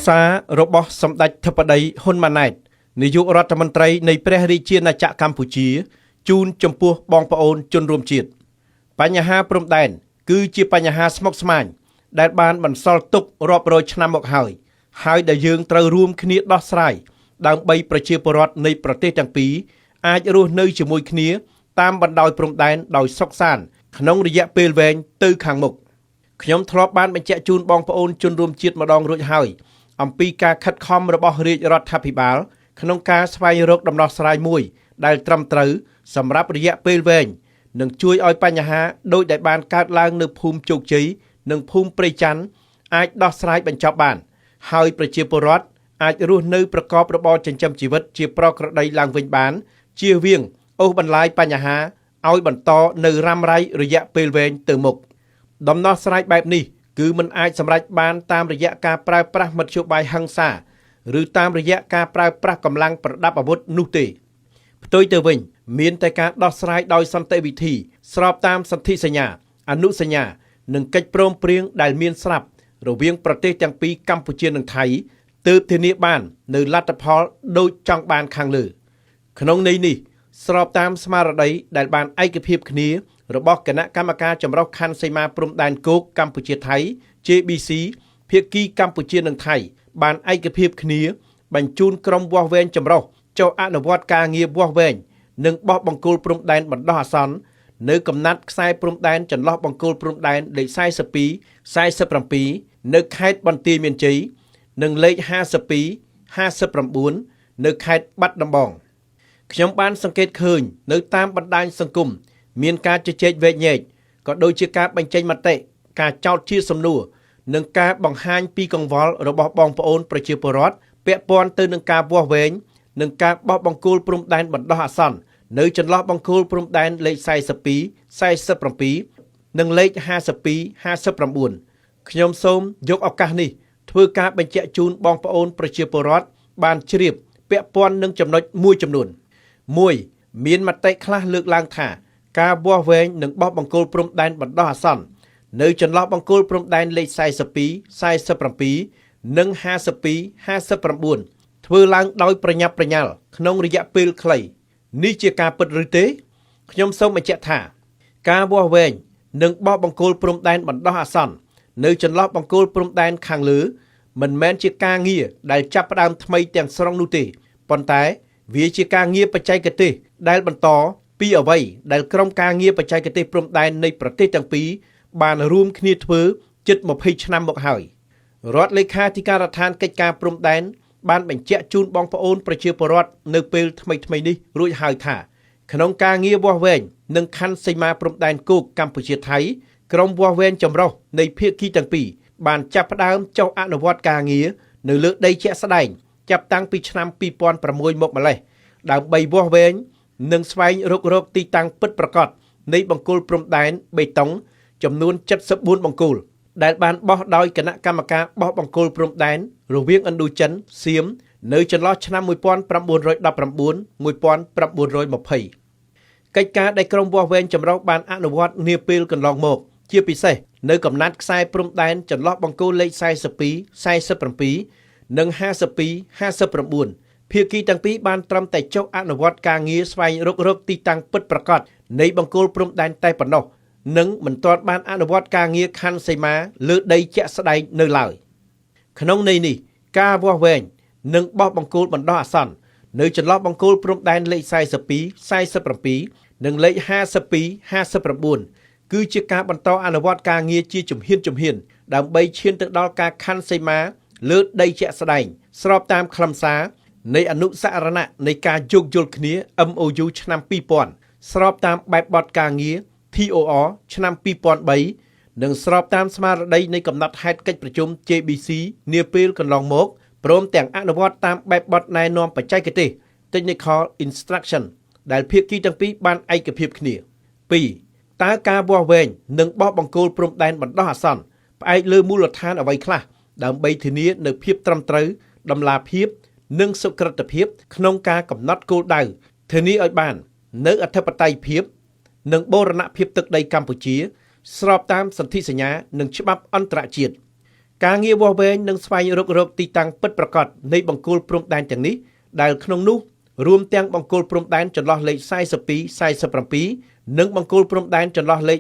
សាររបស់សម្ដេចធិបតីហ៊ុនម៉ាណែតនាយករដ្ឋមន្ត្រីនៃព្រះរាជាណាចក្រកម្ពុជាជូនចំពោះបងប្អូនជនរួមជាតិបញ្ហាព្រំដែនគឺជាបញ្ហាស្មុគស្មាញដែលបានបន្សល់ទុករាប់រយឆ្នាំមកហើយហើយដែលយើងត្រូវរួមគ្នាដោះស្រាយដើម្បីប្រជាពលរដ្ឋនៃប្រទេសទាំងពីរអាចរស់នៅជាមួយគ្នាតាមបណ្ដោយព្រំដែនដោយសុខសាន្តក្នុងរយៈពេលវែងទៅខាងមុខខ្ញុំធ្លាប់បានបញ្ជាក់ជូនបងប្អូនជនរួមជាតិម្ដងរួចហើយអំពីការខិតខំរបស់រាជរដ្ឋាភិបាលក្នុងការស្វែងរកដំណោះស្រាយមួយដែលត្រឹមត្រូវសម្រាប់រយៈពេលវែងនិងជួយឲ្យបញ្ហាដូចដែលបានកើតឡើងនៅភូមិជោគជ័យនិងភូមិព្រៃច័ន្ទអាចដោះស្រាយបញ្ចប់បានហើយប្រជាពលរដ្ឋអាចរស់នៅប្រកបរបរចិញ្ចឹមជីវិតជាប្រក្រតីឡើងវិញបានជៀសវាងអូសបន្លាយបញ្ហាឲ្យបន្តនៅរ៉ាំរ៉ៃរយៈពេលវែងទៅមុខដំណោះស្រាយបែបនេះគឺมันអាចសម្រេចបានតាមរយៈការប្រើប្រាស់មធ្យោបាយហិង្សាឬតាមរយៈការប្រើប្រាស់កម្លាំងប្រដាប់អាវុធនោះទេផ្ទុយទៅវិញមានតែការដោះស្រាយដោយសន្តិវិធីស្របតាមសន្ធិសញ្ញាអនុសញ្ញានិងកិច្ចព្រមព្រៀងដែលមានស្រាប់រវាងប្រទេសទាំងពីរកម្ពុជានិងថៃទើបធានាបាននៅលទ្ធផលដូចចង់បានខាងលើក្នុងន័យនេះស្របតាមស្មារតីដែលបានឯកភាពគ្នារបស់គណៈកម្មការចម្រុះខណ្ឌសីមាព្រំដែនគោកកម្ពុជាថៃ JBC ភាគីកម្ពុជានិងថៃបានឯកភាពគ្នាបញ្ជូនក្រុមវាស់វែងចម្រុះចុះអនុវត្តការងារវាស់វែងនិងបោះបង្គោលព្រំដែនបណ្ដោះអាសន្ននៅកំណាត់ខ្សែព្រំដែនចន្លោះបង្គោលព្រំដែនលេខ42 47នៅខេត្តបន្ទាយមានជ័យនិងលេខ52 59នៅខេត្តបាត់ដំបងខ្ញុំបានសង្កេតឃើញនៅតាមបណ្ដាញសង្គមមានការជជែកវែកញែកក៏ដូចជាការបញ្ចេញមតិការចោទជាសំណួរនិងការបង្ហាញពីកង្វល់របស់បងប្អូនប្រជាពលរដ្ឋពាក់ព័ន្ធទៅនឹងការវាស់វែងនិងការបោះបង្គោលព្រំដែនបណ្ដោះអាសន្ននៅចន្លោះបង្គោលព្រំដែនលេខ42 47និងលេខ52 59ខ្ញុំសូមយកឱកាសនេះធ្វើការបញ្ជាក់ជូនបងប្អូនប្រជាពលរដ្ឋបានជ្រាបពាក់ព័ន្ធនឹងចំណុចមួយចំនួន1មានមតិខ្លះលើកឡើងថាការវាស់វែងនិងបោះបង្គោលព្រំដែនបណ្ដោះអាសន្ននៅចន្លោះបង្គោលព្រំដែនលេខ42 47និង52 59ធ្វើឡើងដោយប្រញាប់ប្រញាល់ក្នុងរយៈពេលខ្លីនេះជាការពិតឬទេខ្ញុំសូមបញ្ជាក់ថាការវាស់វែងនិងបោះបង្គោលព្រំដែនបណ្ដោះអាសន្ននៅចន្លោះបង្គោលព្រំដែនខាងលើមិនមែនជាការងារដែលចាប់ផ្ដើមថ្មីទាំងស្រុងនោះទេប៉ុន្តែវាជាការងារបច្ចេកទេសដែលបន្តពីអ្វីដែលក្រុមការងារបច្ចេកទេសព្រំដែននៃប្រទេសទាំងពីរបានរួមគ្នាធ្វើជិត20ឆ្នាំមកហើយរដ្ឋលេខាធិការដ្ឋានកិច្ចការព្រំដែនបានបញ្ជាក់ជូនបងប្អូនប្រជាពលរដ្ឋនៅពេលថ្មីៗនេះរួចហើយថាក្នុងការងារវាស់វែងនិងខណ្ឌសីមាព្រំដែនគោកកម្ពុជាថៃក្រុមវាស់វែងចម្រុះនៃភាគីទាំងពីរបានចាប់ផ្ដើមចុះអនុវត្តការងារនៅលើដីជាក់ស្ដែងចាប់តាំងពីឆ្នាំ2006មកម្លេះដើម្បីវាស់វែងនិងស្វែងរករកទីតាំងពិតប្រាកដនៃបង្គោលព្រំដែនបេតុងចំនួន74បង្គោលដែលបានបោះដោយគណៈកម្មការបោះបង្គោលព្រំដែនរវាងឥណ្ឌូចិនសៀមនៅចន្លោះឆ្នាំ1919 1920កិច្ចការដែលក្រុមវាស់វែងចម្រុះបានអនុវត្តនាពេលកន្លងមកជាពិសេសនៅកំណាត់ខ្សែព្រំដែនចន្លោះបង្គោលលេខ42 47និង52 59ភាគីទាំងពីរបានត្រឹមតែចុះអនុវត្តការងារស្វែងរករកទីតាំងពិតប្រាកដនៃបង្គោលព្រំដែនតែប៉ុណ្ណោះនិងមិនទាន់បានអនុវត្តការងារខណ្ឌសីមាលើដីជាក់ស្ដែងនៅឡើយក្នុងន័យនេះការវាស់វែងនិងបោះបង្គោលបណ្ដោះអាសន្ននៅចន្លោះបង្គោលព្រំដែនលេខ42 47និងលេខ52 59គឺជាការបន្តអនុវត្តការងារជាជំហានជំហានដើម្បីឈានទៅដល់ការខណ្ឌសីមាលើដីជាក់ស្ដែងស្របតាមខ្លឹមសារនៃអនុស្សរណៈនៃការយោគយល់គ្នា MOU ឆ្នាំ2000ស្របតាមបែបបទការងារ TOR ឆ្នាំ2003និងស្របតាមស្មារតីនៃកំណត់ហេតុកិច្ចប្រជុំ JBC នាពេលកន្លងមកព្រមទាំងអនុវត្តតាមបែបបទណែនាំបច្ចេកទេស Technical Instruction ដែលភាគីទាំងពីរបានឯកភាពគ្នា2តើការវាស់វែងនិងបោះបង្គោលព្រំដែនបណ្ដោះអាសន្នផ្អែកលើមូលដ្ឋានអ្វីខ្លះដើម្បីធានានូវភាពត្រឹមត្រូវតម្លាភាពនិងសុក្រឹតភាពក្នុងការកំណត់គោលដៅធានាឲ្យបាននៅអធិបតេយ្យភាពនិងបូរណភាពទឹកដីកម្ពុជា ស្របតាមសន្ធិសញ្ញានិងច្បាប់អន្តរជាតិ ការងារវាស់វែងនិងស្វែងរករកទីតាំងពិតប្រាកដនៃបង្គោលព្រំដែនទាំងនេះដែលក្នុងនោះរួមទាំងបង្គោលព្រំដែនចន្លោះលេខ42 47និងបង្គោលព្រំដែនចន្លោះលេខ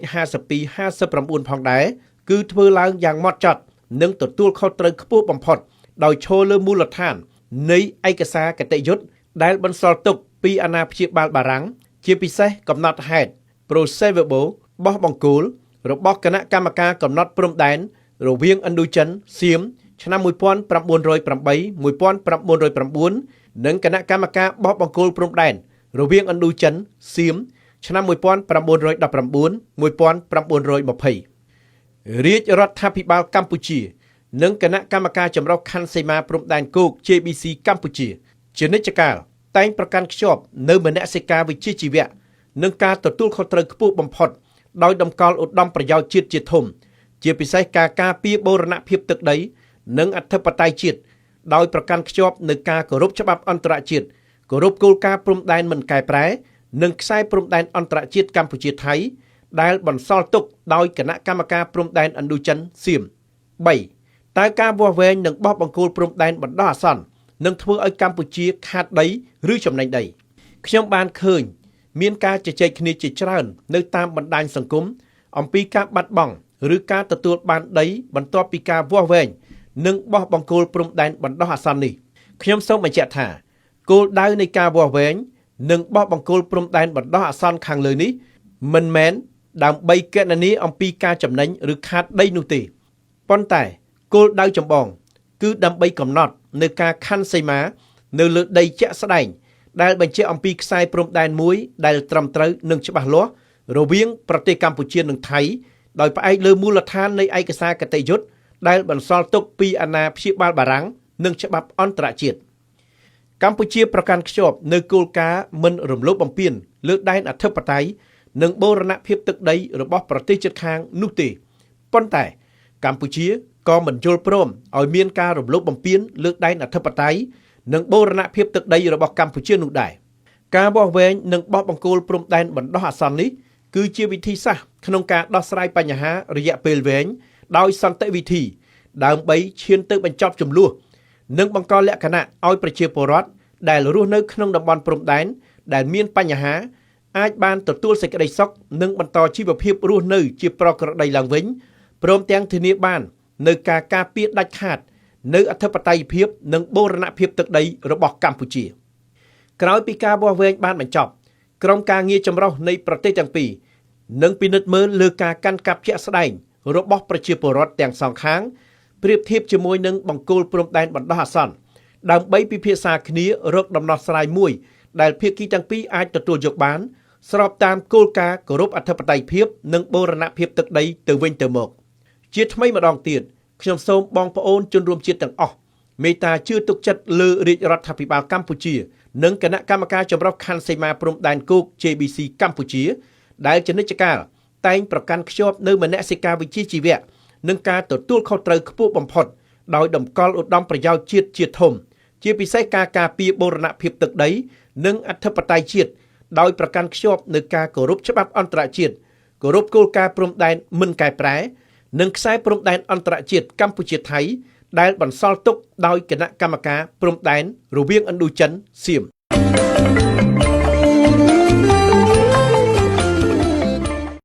52 59ផងដែរគឺធ្វើឡើងយ៉ាងម៉ត់ចត់និងទទួលខុសត្រូវខ្ពស់បំផុតដោយឈរលើមូលដ្ឋាននៃឯកសារគតិយុត្តដែលបន្សល់ទុកពីអាណាព្យាបាលបារាំងជាពិសេសកំណត់ហេតុ Procès-verbaux បោះបង្គោលរបស់គណៈកម្មការកំណត់ព្រំដែនរវាងឥណ្ឌូចិនសៀមឆ្នាំ1908 1909និងគណៈកម្មការបោះបង្គោលព្រំដែនរវាងឥណ្ឌូចិនសៀមឆ្នាំ1919 1920រាជរដ្ឋាភិបាលកម្ពុជា និងគណៈកម្មការចម្រុះខណ្ឌសីមាព្រំដែនគោក JBC កម្ពុជា ជានិច្ចកាលតែងប្រកាន់ខ្ជាប់នៅមនសិការវិជ្ជាជីវៈនិងការទទួលខុសត្រូវខ្ពស់បំផុតដោយតម្កល់ឧត្តមប្រយោជន៍ជាតិជាធំ ជាពិសេសការការពារបូរណភាពទឹកដី និងអធិបតេយ្យជាតិដោយប្រកាន់ខ្ជាប់នៅការគោរពច្បាប់អន្តរជាតិគោរពគោលការណ៍ព្រំដែនមិនកែប្រែ និងខ្សែព្រំដែនអន្តរជាតិកម្ពុជាថៃដែលបន្សល់ទុកដោយគណៈកម្មការព្រំដែនឥណ្ឌូចិនសៀម3តើការវាស់វែងនិងបោះបង្គោលព្រំដែនបណ្ដោះអាសន្ននឹងធ្វើឲ្យកម្ពុជាខាតដីឬចំណេញដីខ្ញុំបានឃើញមានការជជែកគ្នាជាច្រើននៅតាមបណ្ដាញសង្គមអំពីការបាត់បង់ឬការទទួលបានដីបន្ទាប់ពីការវាស់វែងនិងបោះបង្គោលព្រំដែនបណ្ដោះអាសន្ននេះខ្ញុំសូមបញ្ជាក់ថាគោលដៅនៃការវាស់វែងនិងបោះបង្គោលព្រំដែនបណ្ដោះអាសន្នខាងលើនេះមិនមែនដើម្បីគណនាអំពីការចំណេញឬខាតដីនោះទេប៉ុន្តែគោលដៅចម្បងគឺដើម្បីកំណត់នៅការខណ្ឌសីមានៅលើដីជាក់ស្ដែងដែលបញ្ជាក់អំពីខ្សែព្រំដែនមួយដែលត្រឹមត្រូវនិងច្បាស់លាស់រវាងប្រទេសកម្ពុជានិងថៃដោយផ្អែកលើមូលដ្ឋាននៃឯកសារគតិយុត្តដែលបន្សល់ទុកពីអាណាព្យាបាលបារាំងនិងច្បាប់អន្តរជាតិកម្ពុជាប្រកាន់ខ្ជាប់នៅគោលការណ៍មិនរំលោភបំពានលើដែនអធិបតេយ្យនិងបូរណភាពទឹកដីរបស់ប្រទេសជិតខាងនោះទេប៉ុន្តែកម្ពុជាក៏មិនយល់ព្រមឲ្យមានការរំលោភបំពានលើដែនអធិបតេយ្យនិងបូរណភាពទឹកដីរបស់កម្ពុជានោះដែរការវាស់វែងនិងបោះបង្គោលព្រំដែនបណ្ដោះអាសន្ននេះគឺជាវិធីសាស្ត្រក្នុងការដោះស្រាយបញ្ហារយៈពេលវែងដោយសន្តិវិធីដើម្បីឈានទៅបញ្ចប់ជម្លោះនិងបង្កលក្ខណៈឲ្យប្រជាពលរដ្ឋដែលរស់នៅក្នុងតំបន់ព្រំដែនដែលមានបញ្ហាអាចបានទទួលសេចក្តីសុខនិងបន្តជីវភាពរស់នៅជាប្រក្រតីឡើងវិញព្រមទាំងធានាបាននៅការការពារដាច់ខាតនៅអធិបតេយ្យភាពនិងបូរណភាពទឹកដីរបស់កម្ពុជាក្រោយពីការវាស់វែងបានបញ្ចប់ក្រុមការងារចម្រុះនៃប្រទេសទាំងពីរនឹងពិនិត្យមើលលើការកាន់កាប់ជាក់ស្ដែងរបស់ប្រជាពលរដ្ឋទាំងសងខាងប្រៀបធៀបជាមួយនឹងបង្គោលព្រំដែនបណ្ដោះអាសន្នដើម្បីពិភាក្សាគ្នារកដំណោះស្រាយមួយដែលភាគីទាំងពីរអាចទទួលយកបានស្របតាមគោលការណ៍គោរពអធិបតេយ្យភាពនិងបូរណភាពទឹកដីទៅវិញទៅមកជាថ្មីម្ដងទៀតខ្ញុំសូមបងប្អូនជនរួមជាតិទាំងអស់មេត្តាជឿទុកចិត្តលើរាជរដ្ឋាភិបាលកម្ពុជានិងគណៈកម្មការចម្រុះខណ្ឌសីមាព្រំដែនគោក JBC កម្ពុជាដែលជានិច្ចកាលតែងប្រកាន់ខ្ជាប់នៅមនសិការវិជ្ជាជីវៈនិងការទទួលខុសត្រូវខ្ពស់បំផុតដោយតម្កល់ឧត្តមប្រយោជន៍ជាតិជាធំជាពិសេសការការពារបូរណភាពទឹកដីនិងអធិបតេយ្យជាតិដោយប្រកាន់ខ្ជាប់នៅការគោរពច្បាប់អន្តរជាតិគោរពគោលការណ៍ព្រំដែនមិនកែប្រែនិងខ្សែព្រំដែនអន្តរជាតិកម្ពុជាថៃដែលបន្សល់ទុកដោយគណៈកម្មការព្រំដែនរវាងឥណ្ឌូចិនសៀម។